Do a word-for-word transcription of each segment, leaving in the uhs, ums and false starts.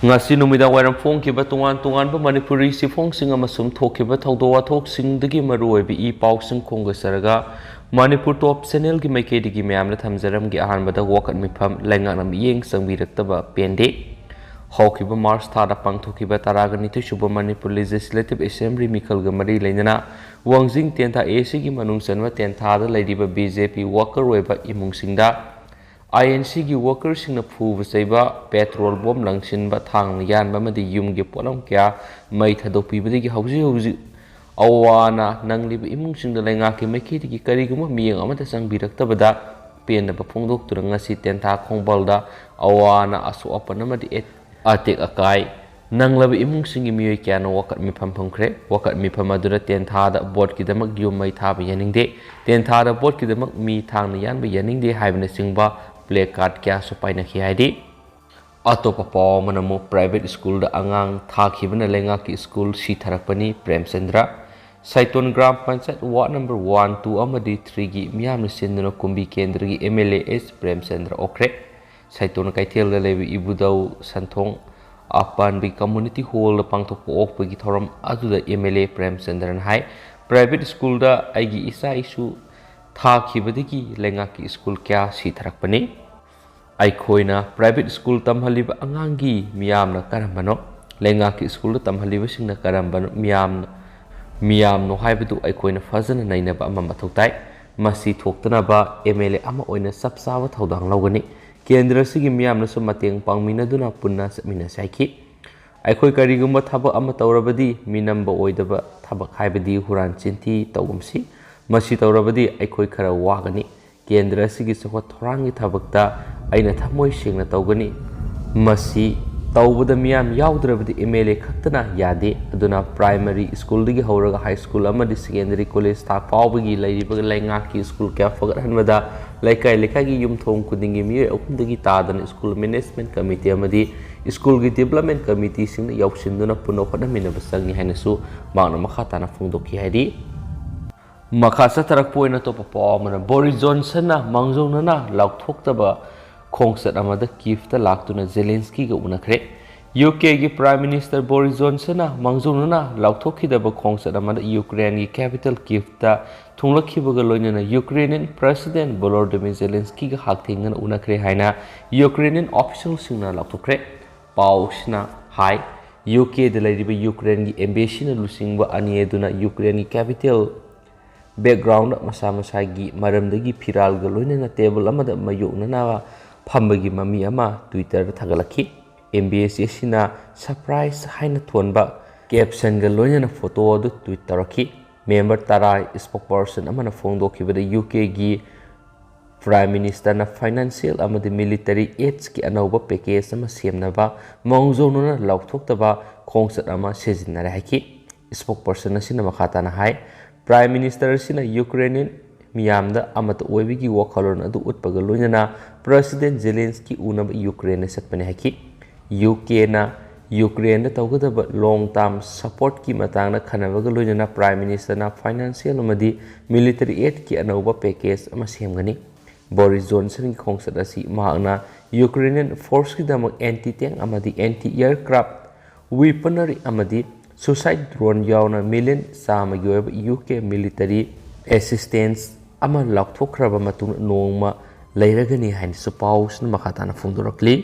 ꯉꯁꯤ ꯅꯨꯃꯤꯗꯥꯡ ꯋꯥꯏꯔꯝ ꯐꯣꯡꯈꯤꯕ ꯇꯣꯉꯥꯟ ꯇꯣꯉꯥꯟꯕ ꯃꯅꯤꯄꯨꯔꯤ ꯆꯦꯐꯣꯡꯁꯤꯡ ꯑꯃꯁꯨꯡ ꯊꯣꯛꯈꯤꯕ ꯊꯧꯗꯣꯛ ꯋꯥꯊꯣꯛꯁꯤꯡꯗꯒꯤ ꯃꯔꯨꯑꯣꯏꯕ ꯏ ꯄꯥꯎꯁꯤꯡ ꯈꯣꯝꯒꯠꯆꯔꯒ, ꯃꯅꯤꯄꯨꯔ ꯇꯣꯞ ꯆꯦꯅꯦꯜꯒꯤ ꯃꯥꯏꯀꯩꯗꯒꯤ ꯃꯌꯥꯝꯅ ꯊꯝꯖꯔꯝꯒꯦ꯫ ꯑꯍꯥꯟꯕꯗ ꯋꯥꯀꯠ ꯃꯤꯐꯝ, ꯂꯩꯉꯥꯛꯅ ꯃꯤꯠꯌꯦꯡ ꯆꯪꯕꯤꯔꯛꯇꯕ ꯄꯦꯟꯗꯦ꯫ ꯍꯧꯈꯤꯕ ꯃꯥꯔꯆ ꯊꯥꯗ ꯄꯥꯡꯊꯣꯛꯈꯤꯕ ꯇꯔꯥꯒ ꯅꯤꯊꯣꯏ ꯁꯨꯕ ꯃꯅꯤꯄꯨꯔ ꯂꯦꯖꯤꯁꯂꯦꯇꯤꯚ ꯑꯦꯁꯦꯝꯕ꯭ꯂꯤ ꯃꯤꯈꯜꯒ ꯃꯔꯤ ꯂꯩꯅꯅ ꯋꯥꯡꯖꯤꯡ ꯇꯦꯟꯊꯥ ꯑꯦ ꯁꯤꯒꯤ ꯃꯅꯨꯡ ꯆꯟꯕ ꯇꯦꯟꯊꯥꯗ ꯂꯩꯔꯤꯕ ꯕꯤ ꯖꯦ ꯄꯤ ꯋꯥꯀꯔ ꯑꯣꯏꯕ ꯏꯃꯨꯡꯁꯤꯡꯗ ꯑꯥꯏ ꯑꯦꯟ ꯁꯤꯒꯤ ꯋꯥꯀꯔꯁꯤꯡꯅ ꯐꯨꯕ ꯆꯩꯕ, ꯄꯦꯇ꯭ꯔꯣꯜ ꯕꯣꯝ ꯂꯪꯁꯤꯟꯕ, ꯊꯥꯡꯅ ꯌꯥꯟꯕ ꯑꯃꯗꯤ ꯌꯨꯝꯒꯤ ꯄꯣꯠꯂꯝ ꯀꯌꯥ ꯃꯩ ꯊꯥꯗꯣꯛꯄꯤꯕꯗꯒꯤ ꯍꯧꯖꯤꯛ ꯍꯧꯖꯤꯛ ꯑꯋꯥ ꯑꯅꯥ ꯅꯪꯂꯤꯕ ꯏꯃꯨꯡꯁꯤꯡꯗ ꯂꯩꯉꯥꯛꯀꯤ ꯃꯥꯏꯀꯩꯗꯒꯤ ꯀꯔꯤꯒꯨꯝꯕ ꯃꯤꯠꯌꯦꯡ ꯑꯃꯠꯇ ꯆꯪꯕꯤꯔꯛꯇꯕꯗ ꯄꯦꯟꯗꯕ ꯐꯣꯡꯗꯣꯛꯇꯨꯅ ꯉꯁꯤ ꯇꯦꯟꯊꯥ ꯈꯣꯡꯕꯥꯜꯗ ꯑꯋꯥ ꯑꯅꯥ, ꯑꯁꯣꯛ ꯑꯄꯟ ꯑꯃꯗꯤ ꯑꯦ-, ꯑꯇꯦꯛ ꯑꯀꯥꯏ ꯅꯪꯂꯕ ꯏꯃꯨꯡꯁꯤꯡꯒꯤ ꯃꯤꯑꯣꯏ ꯀꯌꯥꯅ ꯋꯥꯀꯠ ꯃꯤꯐꯝ ꯐꯝꯈ꯭ꯔꯦ꯫ ꯋꯥꯀꯠ ꯃꯤꯐꯝ ꯑꯗꯨꯗ ꯇꯦꯟꯊꯥꯗ ꯚꯣꯠꯀꯤꯗꯃꯛ ꯌꯨꯝ ꯃꯩ ꯊꯥꯕ ꯌꯥꯅꯤꯡꯗꯦ, ꯇꯦꯟꯊꯥꯗ ꯚꯣꯠꯀꯤꯗꯃꯛ ꯃꯤ ꯊꯥꯡꯅ ꯌꯥꯟꯕ ꯌꯥꯅꯤꯡꯗꯦ ꯍꯥꯏꯕꯅꯆꯤꯡꯕ ꯄ꯭ꯂꯦ ꯀꯥꯔꯗ ꯀꯌꯥꯁꯨ ꯄꯥꯏꯅꯈꯤ ꯍꯥꯏꯔꯤ꯫ ꯑꯇꯣꯞꯄ ꯄꯥꯎ ꯑꯃꯅ ꯑꯃꯨꯛ ꯄ꯭ꯔꯥꯏꯚꯦꯠ ꯁ꯭ꯀꯨꯜꯗ ꯑꯉꯥꯡ ꯊꯥꯈꯤꯕꯅ ꯂꯩꯉꯥꯛꯀꯤ ꯁ꯭ꯀꯨꯜ ꯁꯤꯊꯔꯛꯄꯅꯤ꯫ Premchandra. Saiton gram panchayat ward number one, two ꯑꯃꯗꯤ ꯊ꯭ꯔꯤꯒꯤ ꯃꯤꯌꯥꯝꯅ ꯁꯤꯟꯗꯨꯅ ꯀꯨꯝꯕꯤ ꯀꯦꯟꯗ꯭ꯔꯒꯤ M L A S Premchandra ꯑꯣꯛꯈ꯭ꯔꯦ꯫ ꯁꯥꯏꯇꯣꯟ ꯀꯩꯊꯦꯜꯗ ꯂꯩꯕ ꯏꯕꯨꯙꯧ ꯁꯟꯊꯣꯡ ꯑꯄꯥꯟꯕꯤ ꯀꯝꯃꯨꯅꯤꯇꯤ ꯍꯣꯜꯗ ꯄꯥꯡꯊꯣꯛꯄ ꯑꯣꯛꯄꯒꯤ ꯊꯧꯔꯝ ꯑꯗꯨꯗ ꯑꯦꯝ ꯑꯦꯜ ꯑꯦ ꯄ꯭ꯔꯦꯝꯆꯟꯗ꯭ꯔꯅ ꯍꯥꯏ, ꯄ꯭ꯔꯥꯏꯚꯦꯠ ꯁ꯭ꯀꯨꯜꯗ ꯑꯩꯒꯤ ꯏꯆꯥ ꯏꯁꯨ ꯊꯥꯈꯤꯕꯗꯒꯤ ꯂꯩꯉꯥꯛꯀꯤ ꯁ꯭ꯀꯨꯜ ꯀꯌꯥ ꯁꯤꯊꯔꯛꯄꯅꯤ꯫ ꯑꯩꯈꯣꯏꯅ ꯄ꯭ꯔꯥꯏꯚꯦꯠ ꯁ꯭ꯀꯨꯜ ꯇꯝꯍꯜꯂꯤꯕ ꯑꯉꯥꯡꯒꯤ ꯃꯤꯌꯥꯝꯅ ꯀꯔꯝꯕꯅꯣ, ꯂꯩꯉꯥꯛꯀꯤ ꯁ꯭ꯀꯨꯜꯗ ꯇꯝꯍꯜꯂꯤꯕꯁꯤꯡꯅ ꯀꯔꯝꯕꯅꯣ, ꯃꯤꯌꯥꯝꯅ, ꯃꯤꯌꯥꯝꯅꯣ ꯍꯥꯏꯕꯗꯨ ꯑꯩꯈꯣꯏꯅ ꯐꯖꯅ ꯅꯩꯅꯕ ꯑꯃ ꯃꯊꯧ ꯇꯥꯏ꯫ ꯃꯁꯤ ꯊꯣꯛꯇꯅꯕ ꯑꯦꯝ ꯑꯦꯜ ꯑꯦ ꯑꯃ ꯑꯣꯏꯅ ꯆꯞ ꯆꯥꯕ ꯊꯧꯗꯥꯡ ꯂꯧꯒꯅꯤ꯫ ꯀꯦꯟꯗ꯭ꯔ ꯑꯁꯤꯒꯤ ꯃꯤꯌꯥꯝꯅꯁꯨ ꯃꯇꯦꯡ ꯄꯥꯡꯃꯤꯟꯅꯗꯨꯅ ꯄꯨꯟꯅ ꯆꯠꯃꯤꯟꯅꯁꯤ ꯍꯥꯏꯈꯤ꯫ ꯑꯩꯈꯣꯏ ꯀꯔꯤꯒꯨꯝꯕ ꯊꯕꯛ ꯑꯃ ꯇꯧꯔꯕꯗꯤ ꯃꯤꯅꯝꯕ ꯑꯣꯏꯗꯕ ꯊꯕꯛ, ꯍꯥꯏꯕꯗꯤ ꯍꯨꯔꯥꯟ ꯆꯤꯟꯊꯤ ꯇꯧꯒꯨꯝꯁꯤ꯫ ꯃꯁꯤ ꯇꯧꯔꯕꯗꯤ ꯑꯩꯈꯣꯏ ꯈꯔ ꯋꯥꯒꯅꯤ꯫ ꯀꯦꯟꯗ꯭ꯔ ꯑꯁꯤꯒꯤ ꯆꯥꯎꯈꯠ ꯊꯧꯔꯥꯡꯒꯤ ꯊꯕꯛꯇ ꯑꯩꯅ ꯊꯃꯣꯏ ꯁꯦꯡꯅ ꯇꯧꯒꯅꯤ꯫ ꯃꯁꯤ ꯇꯧꯕꯗ ꯃꯤꯌꯥꯝ ꯌꯥꯎꯗ꯭ꯔꯕꯗꯤ ꯑꯦꯝ ꯑꯦꯜ ꯑꯦ ꯈꯛꯇꯅ ꯌꯥꯗꯦ꯫ ꯑꯗꯨꯅ ꯄ꯭ꯔꯥꯏꯃꯔꯤ ꯁ꯭ꯀꯨꯜꯗꯒꯤ ꯍꯧꯔꯒ ꯍꯥꯏ ꯁ꯭ꯀꯨꯜ ꯑꯃꯗꯤ ꯁꯦꯀꯦꯟꯗꯔꯤ ꯀꯣꯂꯦꯖ ꯊꯥꯛ ꯐꯥꯎꯕꯒꯤ ꯂꯩꯔꯤꯕ ꯂꯩꯉꯥꯛꯀꯤ ꯁ꯭ꯀꯨꯜ ꯀꯌꯥ ꯐꯒꯠꯍꯟꯕꯗ ꯂꯩꯀꯥꯏ ꯂꯩꯀꯥꯏꯒꯤ ꯌꯨꯝꯊꯣꯡ ꯈꯨꯗꯤꯡꯒꯤ ꯃꯤꯑꯣꯏ ꯑꯍꯨꯝꯗꯒꯤ ꯇꯥꯗꯅ ꯁ꯭ꯀꯨꯜ ꯃꯦꯅꯦꯖꯃꯦꯟꯠ ꯀꯃꯤꯇꯤ ꯑꯃꯗꯤ ꯁ꯭ꯀꯨꯜꯒꯤ ꯗꯤꯕ꯭ꯂꯞꯃꯦꯟꯠ ꯀꯃꯤꯇꯤꯁꯤꯡꯅ ꯌꯥꯎꯁꯤꯟꯗꯨꯅ ꯄꯨꯟꯅ ꯍꯣꯠꯅꯃꯤꯟꯅꯕ ꯆꯪꯏ ꯍꯥꯏꯅꯁꯨ ꯃꯍꯥꯛꯅ ꯃꯈꯥ ꯇꯥꯅ ꯐꯣꯡꯗꯣꯛꯈꯤ ꯍꯥꯏꯔꯤ꯫ ꯃꯈꯥ ꯆꯠꯊꯔꯛꯄ ꯑꯣꯏꯅ ꯑꯇꯣꯞꯄ ꯄꯥꯎ ꯑꯃꯅ, ꯕꯣꯔꯤꯁ ꯖꯣꯟꯁꯟꯅ ꯃꯥꯡꯖꯧꯅꯅ ꯂꯥꯎꯊꯣꯛꯇꯕ ꯈꯣꯡꯆꯠ ꯑꯃꯗ ꯀꯤꯐꯇ ꯂꯥꯛꯇꯨꯅ ꯖꯦꯂꯦꯟꯁꯀꯤꯒ ꯎꯅꯈ꯭ꯔꯦ꯫ ꯌꯨ ꯀꯦꯒꯤ Prime Minister Boris Johnsonꯅ ꯃꯥꯡꯖꯧꯅꯅ ꯂꯥꯎꯊꯣꯛꯈꯤꯗꯕ ꯈꯣꯡꯆꯠ ꯑꯃꯗ ꯌꯨꯀ꯭ꯔꯦꯟꯒꯤ capital Kyivꯇ ꯊꯨꯡꯂꯛꯈꯤꯕꯒ ꯂꯣꯏꯅꯅ Ukrainian President Volodymyr Zelenskyꯒ ꯍꯛꯊꯦꯡꯅꯅ ꯎꯅꯈ꯭ꯔꯦ ꯍꯥꯏꯅ Ukrainian officialꯁꯤꯡꯅ ꯂꯥꯎꯊꯣꯛꯈ꯭ꯔꯦ꯫ ꯄꯥꯎꯁꯤꯅ ꯍꯥꯏ, ꯌꯨ ꯀꯦꯗ ꯂꯩꯔꯤꯕ ꯌꯨꯀ꯭ꯔꯦꯟꯒꯤ embassyꯅ ꯂꯨꯆꯤꯡꯕ ꯑꯅꯤ ꯑꯗꯨꯅ ꯌꯨꯀ꯭ꯔꯦꯟꯒꯤ capital background ꯃꯁꯥ ꯃꯁꯥꯒꯤ ꯃꯔꯝꯗꯒꯤ ꯐꯤꯔꯥꯜꯒ ꯂꯣꯏꯅꯅ table ꯑꯃꯗ ꯃꯥꯌꯣꯛꯅꯅꯕ ꯐꯝꯕꯒꯤ ꯃꯃꯤ ꯑꯃ Twitterꯗ ꯊꯥꯒꯠꯂꯛꯈꯤ꯫ Embassy ꯑꯁꯤꯅ surprise ꯍꯥꯏꯅ ꯊꯣꯟꯕ captionꯒ ꯂꯣꯏꯅꯅ photo ꯑꯗꯨ tweet ꯇꯧꯔꯛꯈꯤ꯫ Member ꯇꯔꯥ spokesperson ꯑꯃꯅ ꯐꯣꯡꯗꯣꯛꯈꯤꯕꯗ ꯌꯨ ꯀꯦꯒꯤ Prime Ministerꯅ financial ꯑꯃꯗꯤ military aidsꯀꯤ ꯑꯅꯧꯕ package ꯑꯃ ꯁꯦꯝꯅꯕ ꯃꯥꯡꯖꯧꯅꯅ ꯂꯥꯎꯊꯣꯛꯇꯕ ꯈꯣꯡꯆꯠ ꯑꯃ ꯁꯤꯖꯤꯟꯅꯔꯦ ꯍꯥꯏꯈꯤ꯫ Spokesperson ꯑꯁꯤꯅ ꯃꯈꯥ ꯇꯥꯅ ꯍꯥꯏ, Prime Minister ꯑꯁꯤꯅ Ukrainian ꯃꯤꯌꯥꯝꯗ ꯑꯃꯠꯇ ꯑꯣꯏꯕꯒꯤ ꯋꯥꯈꯜꯂꯣꯟ ꯑꯗꯨ ꯎꯠꯄꯒ ꯂꯣꯏꯅꯅ President Zelensky ꯎꯅꯕ ꯌꯨꯀ꯭ꯔꯦꯟꯗ ꯆꯠꯄꯅꯤ ꯍꯥꯏꯈꯤ꯫ ꯌꯨ ꯀꯦꯅ ꯌꯨꯀ꯭ꯔꯦꯟꯗ ꯇꯧꯒꯗꯕ long term supportꯀꯤ ꯃꯇꯥꯡꯗ ꯈꯟꯅꯕꯒ ꯂꯣꯏꯅꯅ Prime Ministerꯅ financial ꯑꯃꯗꯤ military aidꯀꯤ ꯑꯅꯧꯕ package ꯑꯃ ꯁꯦꯝꯒꯅꯤ꯫ Boris Johnsonꯒꯤ ꯈꯣꯡꯆꯠ ꯑꯁꯤ ꯃꯍꯥꯛꯅ Ukrainian forceꯀꯤꯗꯃꯛ anti tank ꯑꯃꯗꯤ anti aircraft weaponry ꯑꯃꯗꯤ suicide drone ꯌꯥꯎꯅ million ꯆꯥꯝꯃꯒꯤ ꯑꯣꯏꯕ ꯌꯨ ꯀꯦ military assistance ꯑꯃ ꯂꯥꯎꯊꯣꯛꯈ꯭ꯔꯕ ꯃꯇꯨꯡꯗ ꯅꯣꯡꯃ ꯂꯩꯔꯒꯅꯤ ꯍꯥꯏꯅꯁꯨ ꯄꯥꯎꯁꯤꯅ ꯃꯈꯥ ꯇꯥꯅ ꯐꯣꯡꯗꯣꯔꯛꯂꯤ꯫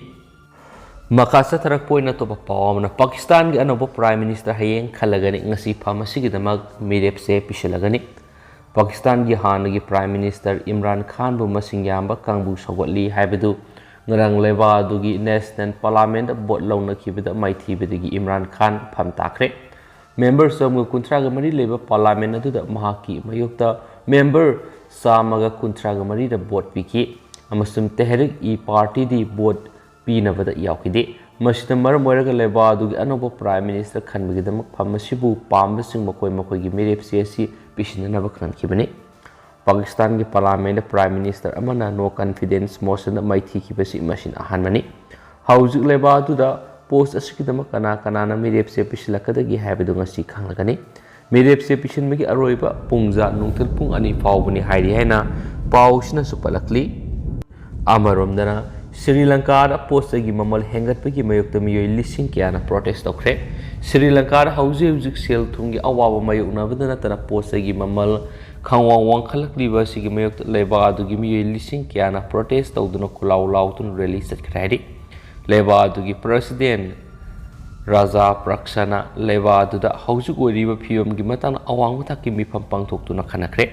ꯃꯈꯥ ꯆꯠꯊꯔꯛꯄ ꯑꯣꯏꯅ ꯑꯇꯣꯞꯄ ꯄꯥꯎ ꯑꯃꯅ, ꯄꯥꯀꯤꯁꯇꯥꯟꯒꯤ ꯑꯅꯧꯕ Prime Minister ꯍꯌꯦꯡ ꯈꯜꯂꯒꯅꯤ, ꯉꯁꯤ ꯐꯝ ꯑꯁꯤꯒꯤꯗꯃꯛ ꯃꯤꯔꯦꯞꯁꯦ ꯄꯤꯁꯤꯜꯂꯒꯅꯤ꯫ ꯄꯥꯀꯤꯁꯇꯥꯟꯒꯤ ꯍꯥꯟꯅꯒꯤ Prime Minister ꯏꯝꯔꯥꯟ ꯈꯥꯟꯕꯨ ꯃꯁꯤꯡ ꯌꯥꯝꯕ ꯀꯥꯡꯕꯨ ꯁꯧꯒꯠꯂꯤ ꯍꯥꯏꯕꯗꯨ ꯉꯔꯥꯡ ꯂꯩꯕꯥꯛ ꯑꯗꯨꯒꯤ National Parliamentꯇ vote ꯂꯧꯅꯈꯤꯕꯗ ꯃꯥꯏꯊꯤꯕꯗꯒꯤ ꯏꯝꯔꯥꯟ ꯈꯥꯟ ꯐꯝ ꯇꯥꯈ꯭ꯔꯦ꯫ Member ꯆꯥꯝꯃꯒ ꯀꯨꯟꯊ꯭ꯔꯥꯒ ꯃꯔꯤ ꯂꯩꯕ Parliament ꯑꯗꯨꯗ ꯃꯍꯥꯛꯀꯤ ꯃꯥꯌꯣꯛꯇ member ꯆꯥꯝꯃꯒ ꯀꯨꯟꯊ꯭ꯔꯥꯒ ꯃꯔꯤꯗ vote ꯄꯤꯈꯤ ꯑꯃꯁꯨꯡ Tehrik-e-Partyꯗꯤ vote ꯄꯤꯅꯕꯗ ꯌꯥꯎꯈꯤꯗꯦ꯫ ꯃꯁꯤꯅ ꯃꯔꯝ ꯑꯣꯏꯔꯒ ꯂꯩꯕꯥꯛ ꯑꯗꯨꯒꯤ ꯑꯅꯧꯕ Prime Minister ꯈꯟꯕꯒꯤꯗꯃꯛ ꯐꯝ ꯑꯁꯤꯕꯨ ꯄꯥꯝꯕꯁꯤꯡ ꯃꯈꯣꯏ ꯃꯈꯣꯏꯒꯤ ꯃꯤꯔꯦꯞ ꯆꯦ ꯑꯁꯤ ꯄꯤꯁꯤꯟꯅꯅꯕ ꯈꯪꯈꯤꯕꯅꯤ꯫ ꯄꯥꯀꯤꯁꯇꯥꯟꯒꯤ Parliamentꯇ Prime Minister ꯑꯃꯅ no confidence motionꯗ ꯃꯥꯏꯊꯤꯈꯤꯕꯁꯤ ꯃꯁꯤꯅ ꯑꯍꯥꯟꯕꯅꯤ꯫ ꯍꯧꯖꯤꯛ ꯂꯩꯕꯥꯛ ꯑꯗꯨꯗ post ꯑꯁꯤꯒꯤꯗꯃꯛ ꯀꯅꯥ ꯀꯅꯥꯅ ꯃꯤꯔꯦꯞ ꯆꯦ ꯄꯤꯁꯤꯜꯂꯛꯀꯗꯒꯦ ꯍꯥꯏꯕꯗꯨ ꯉꯁꯤ ꯈꯪꯂꯒꯅꯤ꯫ ꯃꯤꯔꯦꯞ ꯆꯦ ꯄꯤꯁꯤꯟꯕꯒꯤ ꯑꯔꯣꯏꯕ ꯄꯨꯡꯖꯥ ꯅꯨꯡꯊꯤꯜ ꯄꯨꯡ ꯑꯅꯤ ꯐꯥꯎꯕꯅꯤ ꯍꯥꯏꯔꯤ ꯍꯥꯏꯅ ꯄꯥꯎꯁꯤꯅꯁꯨ ꯄꯜꯂꯛꯂꯤ꯫ ꯑꯃꯔꯣꯝꯗꯅ ꯁ꯭ꯔꯤ ꯂꯪꯀꯥꯗ ꯄꯣꯠ ꯆꯩꯒꯤ ꯃꯃꯜ ꯍꯦꯟꯒꯠꯄꯒꯤ ꯃꯥꯌꯣꯛꯇ ꯃꯤꯑꯣꯏ ꯂꯤꯁꯤꯡ ꯀꯌꯥꯅ ꯄ꯭ꯔꯣꯇꯦꯁ ꯇꯧꯈ꯭ꯔꯦ꯫ ꯁ꯭ꯔꯤ ꯂꯪꯀꯥꯗ ꯍꯧꯖꯤꯛ ꯍꯧꯖꯤꯛ ꯁꯦꯜ ꯊꯨꯝꯒꯤ ꯑꯋꯥꯕ ꯃꯥꯌꯣꯛꯅꯕꯗ ꯅꯠꯇꯅ ꯄꯣꯠ ꯆꯩꯒꯤ ꯃꯃꯜ ꯈꯪꯋꯥꯡ ꯋꯥꯡꯈꯠꯂꯛꯂꯤꯕ ꯑꯁꯤꯒꯤ ꯃꯥꯌꯣꯛꯇ ꯂꯩꯕꯥꯛ ꯑꯗꯨꯒꯤ ꯃꯤꯑꯣꯏ ꯂꯤꯁꯤꯡ ꯀꯌꯥꯅ ꯄ꯭ꯔꯣꯇꯦꯁ ꯇꯧꯗꯨꯅ ꯈꯨꯂꯥꯎ ꯂꯥꯎꯗꯨꯅ ꯔꯦꯂꯤ ꯆꯠꯈ꯭ꯔꯦ ꯍꯥꯏꯔꯤ꯫ ꯂꯩꯕꯥꯛ ꯑꯗꯨꯒꯤ ꯄ꯭ꯔꯁꯤꯗꯦꯟ ꯔꯥꯖꯥ ꯄ꯭ꯔꯛꯁꯅ ꯂꯩꯕꯥꯛ ꯑꯗꯨꯗ ꯍꯧꯖꯤꯛ ꯑꯣꯏꯔꯤꯕ ꯐꯤꯕꯝꯒꯤ ꯃꯇꯥꯡꯗ ꯑꯋꯥꯡꯕ ꯊꯥꯛꯀꯤ ꯃꯤꯐꯝ ꯄꯥꯡꯊꯣꯛꯇꯨꯅ ꯈꯟꯅꯈ꯭ꯔꯦ꯫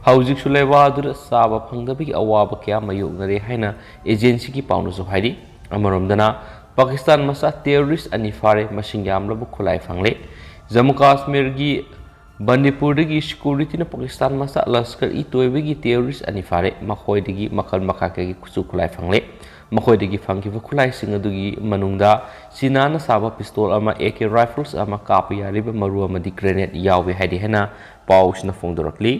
ꯍꯧꯖꯤꯛꯁꯨ ꯂꯩꯕꯥꯛ ꯑꯗꯨꯗ ꯆꯥꯕ ꯐꯪꯗꯕꯒꯤ ꯑꯋꯥꯕ ꯀꯌꯥ ꯃꯥꯌꯣꯛꯅꯔꯤ ꯍꯥꯏꯅ ꯑꯦꯖꯦꯟꯁꯤꯒꯤ ꯄꯥꯎꯅꯁꯨ ꯍꯥꯏꯔꯤ꯫ ꯑꯃꯔꯣꯝꯗꯅ ꯄꯥꯀꯤꯁꯇꯥꯟ ꯃꯆꯥ ꯇꯦꯔꯣꯔꯤꯁ ꯑꯅꯤ ꯐꯥꯔꯦ, ꯃꯁꯤꯡ ꯌꯥꯝꯂꯕ ꯈꯨꯠꯂꯥꯏ ꯐꯪꯂꯦ꯫ ꯖꯝꯃꯨ ꯀꯥꯁꯃꯤꯔꯒꯤ ꯕꯟꯗꯤꯄꯨꯔꯗꯒꯤ ꯁꯦꯀ꯭ꯌꯨꯔꯤꯇꯤꯅ ꯄꯥꯀꯤꯁꯇꯥꯟ ꯃꯆꯥ ꯂꯁꯀꯔ ꯏ ꯇꯣꯏꯕꯒꯤ ꯇꯦꯔꯣꯔꯤꯁ ꯑꯅꯤ ꯐꯥꯔꯦ꯫ ꯃꯈꯣꯏꯗꯒꯤ ꯃꯈꯜ ꯃꯈꯥ ꯀꯌꯥꯒꯤ ꯈꯨꯠꯁꯨ ꯈꯨꯠꯂꯥꯏ ꯐꯪꯂꯦ꯫ ꯃꯈꯣꯏꯗꯒꯤ ꯐꯪꯈꯤꯕ ꯈꯨꯠꯂꯥꯏꯁꯤꯡ ꯑꯗꯨꯒꯤ ꯃꯅꯨꯡꯗ ꯆꯤꯅꯥꯅ ꯁꯥꯕ ꯄꯤꯁꯇꯣꯜ ꯑꯃ, ꯑꯦ ꯀꯦ ꯔꯥꯏꯐꯜꯁ ꯑꯃ, ꯀꯥꯞꯄ ꯌꯥꯔꯤꯕ ꯃꯔꯨ ꯑꯃꯗꯤ ꯒ꯭ꯔꯦꯅꯦꯗ ꯌꯥꯎꯏ ꯍꯥꯏꯔꯤ ꯍꯥꯏꯅ ꯄꯥꯎꯁꯤꯅ ꯐꯣꯡꯗꯣꯔꯛꯂꯤ꯫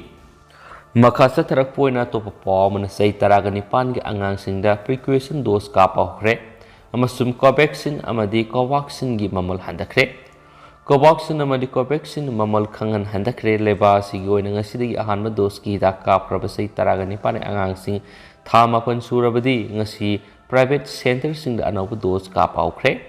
ꯃꯈꯥ ꯆꯠꯊꯔꯛꯄ ꯑꯣꯏꯅ ꯑꯇꯣꯞꯄ ꯄꯥꯎ ꯑꯃꯅ ꯆꯍꯤ ꯇꯔꯥꯒ ꯅꯤꯄꯥꯟꯒꯤ ꯑꯉꯥꯡꯁꯤꯡꯗ ꯄ꯭ꯔꯤꯀ꯭ꯌꯨꯁꯟ ꯗꯣꯁ ꯀꯥꯞꯄ ꯍꯧꯈ꯭ꯔꯦ ꯑꯃꯁꯨꯡ ꯀꯣꯚꯦꯛꯁꯤꯟ ꯑꯃꯗꯤ ꯀꯣꯚꯥꯛꯁꯤꯟꯒꯤ ꯃꯃꯜ ꯍꯟꯊꯈ꯭ꯔꯦ꯫ ꯀꯣꯚꯥꯛꯁꯤꯟ ꯑꯃꯗꯤ ꯀꯣꯚꯦꯛꯁꯤꯟ ꯃꯃꯜ ꯈꯪꯍꯟ ꯍꯟꯊꯈ꯭ꯔꯦ꯫ ꯂꯩꯕꯥꯛ ꯑꯁꯤꯒꯤ ꯑꯣꯏꯅ ꯉꯁꯤꯗꯒꯤ ꯑꯍꯥꯟꯕ ꯗꯣꯁꯀꯤ ꯍꯤꯗꯥꯛ ꯀꯥꯞꯈ꯭ꯔꯕ ꯆꯍꯤ ꯇꯔꯥꯒ ꯅꯤꯄꯥꯟꯒꯤ ꯑꯉꯥꯡꯁꯤꯡ ꯊꯥ ꯃꯥꯄꯟ ꯁꯨꯔꯕꯗꯤ ꯉꯁꯤ ꯄ꯭ꯔꯥꯏꯚꯦꯠ ꯁꯦꯟꯇꯔꯁꯤꯡꯗ ꯑꯅꯧꯕ ꯗꯣꯁ ꯀꯥꯞꯄ ꯍꯧꯈ꯭ꯔꯦ꯫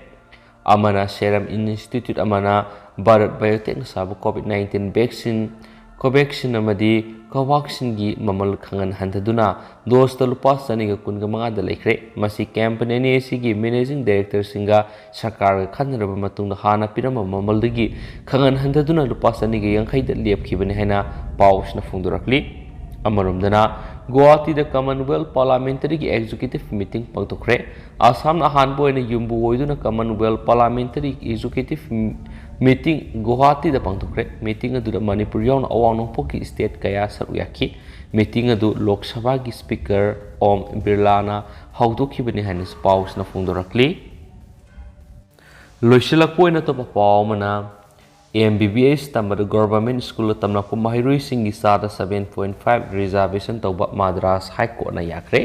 ꯑꯃꯅ ꯁꯦꯔꯝ ꯏꯟꯁꯇꯤꯇ꯭ꯌꯨꯠ ꯑꯃꯅ ꯚꯥꯔꯠ ꯕꯥꯏꯑꯣꯇꯦꯛꯅ ꯁꯥꯕ ꯀꯣꯚꯤꯗ ꯅꯥꯏꯟꯇꯤꯟ ꯚꯦꯛꯁꯤꯟ, ꯀꯣꯚꯦꯛꯁꯤꯟ ꯑꯃꯗꯤ ꯀꯣꯚꯥꯛꯁꯤꯟꯒꯤ ꯃꯃꯜ ꯈꯪꯍꯟ ꯍꯟꯊꯗꯨꯅ ꯗꯣꯁꯇ ꯂꯨꯄꯥ ꯆꯅꯤꯒ ꯀꯨꯟꯒ ꯃꯉꯥꯗ ꯂꯩꯈ꯭ꯔꯦ꯫ ꯃꯁꯤ ꯀꯦꯝꯄꯦꯟ ꯑꯅꯤ ꯑꯁꯤꯒꯤ ꯃꯦꯅꯦꯖꯤꯡ ꯗꯥꯏꯔꯦꯛꯇꯔꯁꯤꯡꯒ ꯁꯔꯀꯥꯔꯒ ꯈꯟꯅꯔꯕ ꯃꯇꯨꯡꯗ ꯍꯥꯟꯅ ꯄꯤꯔꯝꯕ ꯃꯃꯜꯗꯒꯤ ꯈꯪꯍꯟ ꯍꯟꯊꯗꯨꯅ ꯂꯨꯄꯥ ꯆꯅꯤꯒ ꯌꯥꯡꯈꯩꯗ ꯂꯦꯞꯈꯤꯕꯅꯤ ꯍꯥꯏꯅ ꯄꯥꯎꯁꯤꯅ ꯐꯣꯡꯗꯣꯔꯛꯂꯤ꯫ ꯑꯃꯔꯣꯝꯗꯅ ꯒꯨꯋꯥꯍꯥꯇꯤꯗ ꯀꯃꯟꯋꯦꯜꯊ ꯄꯥꯔꯂꯥꯃꯦꯟꯇꯔꯤꯒꯤ ꯑꯦꯛꯖꯤꯀ꯭ꯌꯨꯇꯤꯚ ꯃꯤꯇꯤꯡ ꯄꯥꯡꯊꯣꯛꯈ꯭ꯔꯦ꯫ ꯑꯁꯥꯝꯅ ꯑꯍꯥꯟꯕ ꯑꯣꯏꯅ ꯌꯨꯝꯕꯨ ꯑꯣꯏꯗꯨꯅ ꯀꯃꯟꯋꯦꯜꯊ ꯄꯥꯔꯂꯥꯃꯦꯟꯇꯔꯤ ꯑꯦꯛꯖꯤꯀ꯭ꯌꯨꯇꯤꯚ ꯃꯤꯇꯤꯡ ꯒꯨꯋꯥꯍꯥꯇꯤꯗ ꯄꯥꯡꯊꯣꯛꯈ꯭ꯔꯦ꯫ ꯃꯤꯇꯤꯡ ꯑꯗꯨꯗ ꯃꯅꯤꯄꯨꯔ ꯌꯥꯎꯅ ꯑꯋꯥꯡ ꯅꯣꯡꯄꯣꯛꯀꯤ ꯁ꯭ꯇꯦꯠ ꯀꯌꯥ ꯁꯔꯨꯛ ꯌꯥꯈꯤ꯫ ꯃꯤꯇꯤꯡ ꯑꯗꯨ ꯂꯣꯛ ꯁꯚꯥꯒꯤ ꯁ꯭ꯄꯤꯀꯔ ꯑꯣꯝ ꯕꯤꯔꯂꯥꯅ ꯍꯧꯗꯣꯛꯈꯤꯕꯅꯤ ꯍꯥꯏꯅꯁꯨ ꯄꯥꯎꯁꯤꯅ ꯐꯣꯡꯗꯣꯔꯛꯂꯤ꯫ ꯂꯣꯏꯁꯤꯜꯂꯛꯄ ꯑꯣꯏꯅ ꯑꯇꯣꯞꯄ ꯄꯥꯎ ꯑꯃꯅ, ꯑꯦꯝ ꯕꯤ ꯕꯤ ꯑꯦꯁ ꯇꯝꯕꯗ ꯒꯣꯚꯔꯟꯃꯦꯟꯠ ꯁ꯭ꯀꯨꯜꯗ ꯇꯝꯂꯛꯄ ꯃꯍꯩꯔꯣꯏꯁꯤꯡꯒꯤ ꯆꯥꯗ seven point five reservation ꯇꯧꯕ ꯃꯗ꯭ꯔꯥꯁ ꯍꯥꯏ ꯀꯣꯔꯠꯅ ꯌꯥꯈ꯭ꯔꯦ꯫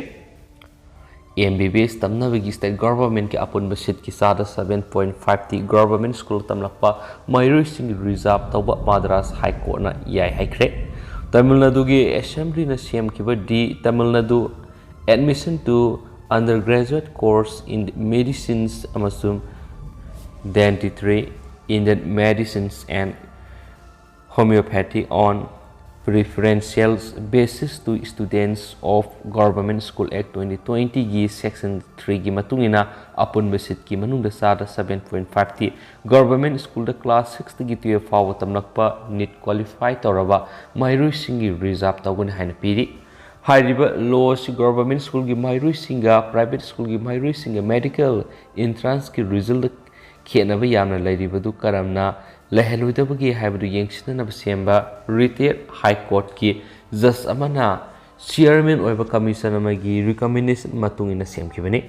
ꯑꯦꯝ ꯕꯤ ꯕꯤ ꯑꯦꯁ ꯇꯝꯅꯕꯒꯤ ꯁ꯭ꯇꯦꯠ ꯒꯣꯚꯔꯟꯃꯦꯟꯠꯀꯤ ꯑꯄꯨꯟꯕ ꯁꯤꯠꯀꯤ ꯆꯥꯗ seven point five ꯇꯤ ꯒꯣꯚꯔꯟꯃꯦꯟꯠ ꯁ꯭ꯀꯨꯜ ꯇꯝꯂꯛꯄ ꯃꯍꯩꯔꯣꯏꯁꯤꯡꯒꯤ ꯔꯤꯖꯥꯔꯚ ꯇꯧꯕ ꯃꯗ꯭ꯔꯥꯁ ꯍꯥꯏ ꯀꯣꯔꯠꯅ ꯌꯥꯏ ꯍꯥꯏꯈ꯭ꯔꯦ꯫ ꯇꯥꯃꯤꯜ ꯅꯥꯗꯨꯒꯤ ꯑꯦꯁꯦꯝꯕ꯭ꯂꯤꯅ ꯁꯦꯝꯈꯤꯕ The Tamil Nadu Admission to Undergraduate course in medicines ꯑꯃꯁꯨꯡ dentistry, Indian medicines and homeopathy on preferential basis to students of Government School Act twenty twenty ꯒꯤ section three ꯒꯤ ꯃꯇꯨꯡ ꯏꯟꯅ ꯑꯄꯨꯟꯕ seat ꯀꯤ ꯃꯅꯨꯡꯗ ꯆꯥꯗ seven point five T government school ꯗ class six ꯇꯒꯤ twelve ꯐꯥꯎꯕ ꯇꯝꯂꯛꯄ NEET qualify ꯇꯧꯔꯕ ꯃꯍꯩꯔꯣꯏꯁꯤꯡꯒꯤ reserve ꯇꯧꯒꯅꯤ ꯍꯥꯏꯅ ꯄꯤꯔꯤ꯫ ꯍꯥꯏꯔꯤꯕ law ꯑꯁꯤ government school ꯒꯤ ꯃꯍꯩꯔꯣꯏꯁꯤꯡꯒ private school ꯒꯤ ꯃꯍꯩꯔꯣꯏꯁꯤꯡꯒ medical entrance ꯀꯤ result ꯈꯦꯠꯅꯕ ꯌꯥꯝꯅ ꯂꯩꯔꯤꯕꯗꯨ ꯀꯔꯝꯅ ꯂꯩꯍꯜꯂꯣꯏꯗꯕꯒꯦ ꯍꯥꯏꯕꯗꯨ ꯌꯦꯡꯁꯤꯟꯅꯅꯕ ꯁꯦꯝꯕ retired High Court ꯀꯤ judge ꯑꯃꯅ chairman ꯑꯣꯏꯕ commission ꯑꯃꯒꯤ recommendation ꯃꯇꯨꯡ ꯏꯟꯅ ꯁꯦꯝꯈꯤꯕꯅꯤ꯫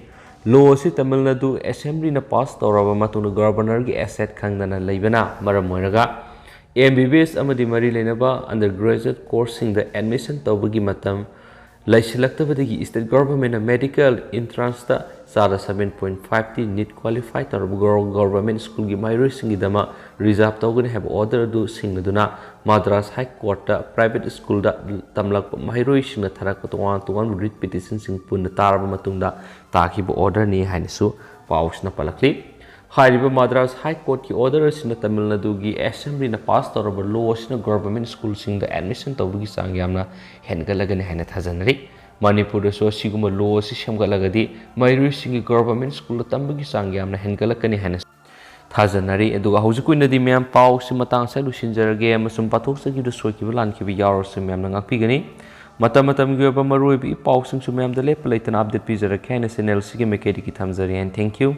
Law ꯑꯁꯤ ꯇꯥꯃꯤꯜ ꯅꯥꯗꯨ assembly ꯅ pass ꯇꯧꯔꯕ ꯃꯇꯨꯡꯗ governor ꯒꯤ asset ꯈꯪꯗꯅ ꯂꯩꯕꯅ ꯃꯔꯝ ꯑꯣꯏꯔꯒ M B B S ꯑꯃꯗꯤ ꯃꯔꯤ ꯂꯩꯅꯕ undergraduate course ꯁꯤꯡꯗ admission ꯇꯧꯕꯒꯤ ꯃꯇꯝ ꯂꯩꯁꯤꯜꯂꯛꯇꯕꯗꯒꯤ state government ꯅ medical entrance ꯇ ꯆꯥꯗ seven point five T NEET qualify ꯇꯧꯔꯕ gov-, government school ꯒꯤ ꯃꯍꯩꯔꯣꯏꯁꯤꯡꯒꯤꯗꯃꯛ reserve ꯇꯧꯒꯅꯤ ꯍꯥꯏꯕ order ꯑꯗꯨ ꯁꯤꯡꯅꯗꯨꯅ Madras High Court ꯇ private school ꯗ ꯇꯝꯂꯛꯄ ꯃꯍꯩꯔꯣꯏꯁꯤꯡꯅ ꯊꯥꯔꯛꯄ ꯇꯣꯉꯥꯟ ꯇꯣꯉꯥꯟꯕ writ petition ꯁꯤꯡ ꯄꯨꯟꯅ ꯇꯥꯔꯕ ꯃꯇꯨꯡꯗ ꯇꯥꯈꯤꯕ order ꯅꯤ ꯍꯥꯏꯅꯁꯨ ꯄꯥꯎꯁꯤꯅ ꯄꯜꯂꯛꯂꯤ꯫ ꯍꯥꯏꯔꯤꯕ Madras High Court ꯀꯤ order ꯑꯁꯤꯅ ꯇꯥꯃꯤꯜ ꯅꯥꯗꯨꯒꯤ assembly ꯅ pass ꯇꯧꯔꯕ law ꯑꯁꯤꯅ government school ꯁꯤꯡꯗ admission ꯇꯧꯕꯒꯤ ꯆꯥꯡ ꯌꯥꯝꯅ ꯍꯦꯟꯒꯠꯂꯒꯅꯤ ꯍꯥꯏꯅ ꯊꯥꯖꯅꯔꯤ꯫ ꯃꯅꯤꯄꯨꯔꯗꯁꯨ ꯑꯁꯤꯒꯨꯝꯕ law ꯑꯁꯤ ꯁꯦꯝꯒꯠꯂꯒꯗꯤ ꯃꯍꯩꯔꯣꯏꯁꯤꯡꯒꯤ government school ꯗ ꯇꯝꯕꯒꯤ ꯆꯥꯡ ꯌꯥꯝꯅ ꯍꯦꯟꯒꯠꯂꯛꯀꯅꯤ ꯍꯥꯏꯅ ꯊꯥꯖꯅꯔꯤ꯫ ꯑꯗꯨꯒ ꯍꯧꯖꯤꯛꯀꯤ ꯑꯣꯏꯅꯗꯤ ꯃꯌꯥꯝ ꯄꯥꯎꯁꯤ ꯃꯇꯥꯡ ꯑꯁꯤꯗ ꯂꯣꯏꯁꯤꯟꯖꯔꯒꯦ, ꯑꯃꯁꯨꯡ ꯄꯥꯊꯣꯛꯆꯈꯤꯕꯗ ꯁꯣꯏꯈꯤꯕ ꯂꯥꯟꯈꯤꯕ ꯌꯥꯎꯔꯁꯨ ꯃꯌꯥꯝꯅ ꯉꯥꯛꯄꯤꯒꯅꯤ꯫ ꯃꯇꯝ ꯃꯇꯝꯒꯤ ꯑꯣꯏꯕ ꯃꯔꯨꯑꯣꯏꯕ ꯏ ꯄꯥꯎꯁꯤꯡꯁꯨ ꯃꯌꯥꯝꯗ ꯂꯦꯞꯄ ꯂꯩꯇꯅ update ꯄꯤꯖꯔꯛꯀꯦ ꯍꯥꯏꯅ channel ꯑꯁꯤꯒꯤ ꯃꯥꯏꯀꯩꯗꯒꯤ ꯊꯝꯖꯔꯤ꯫ And thank you꯫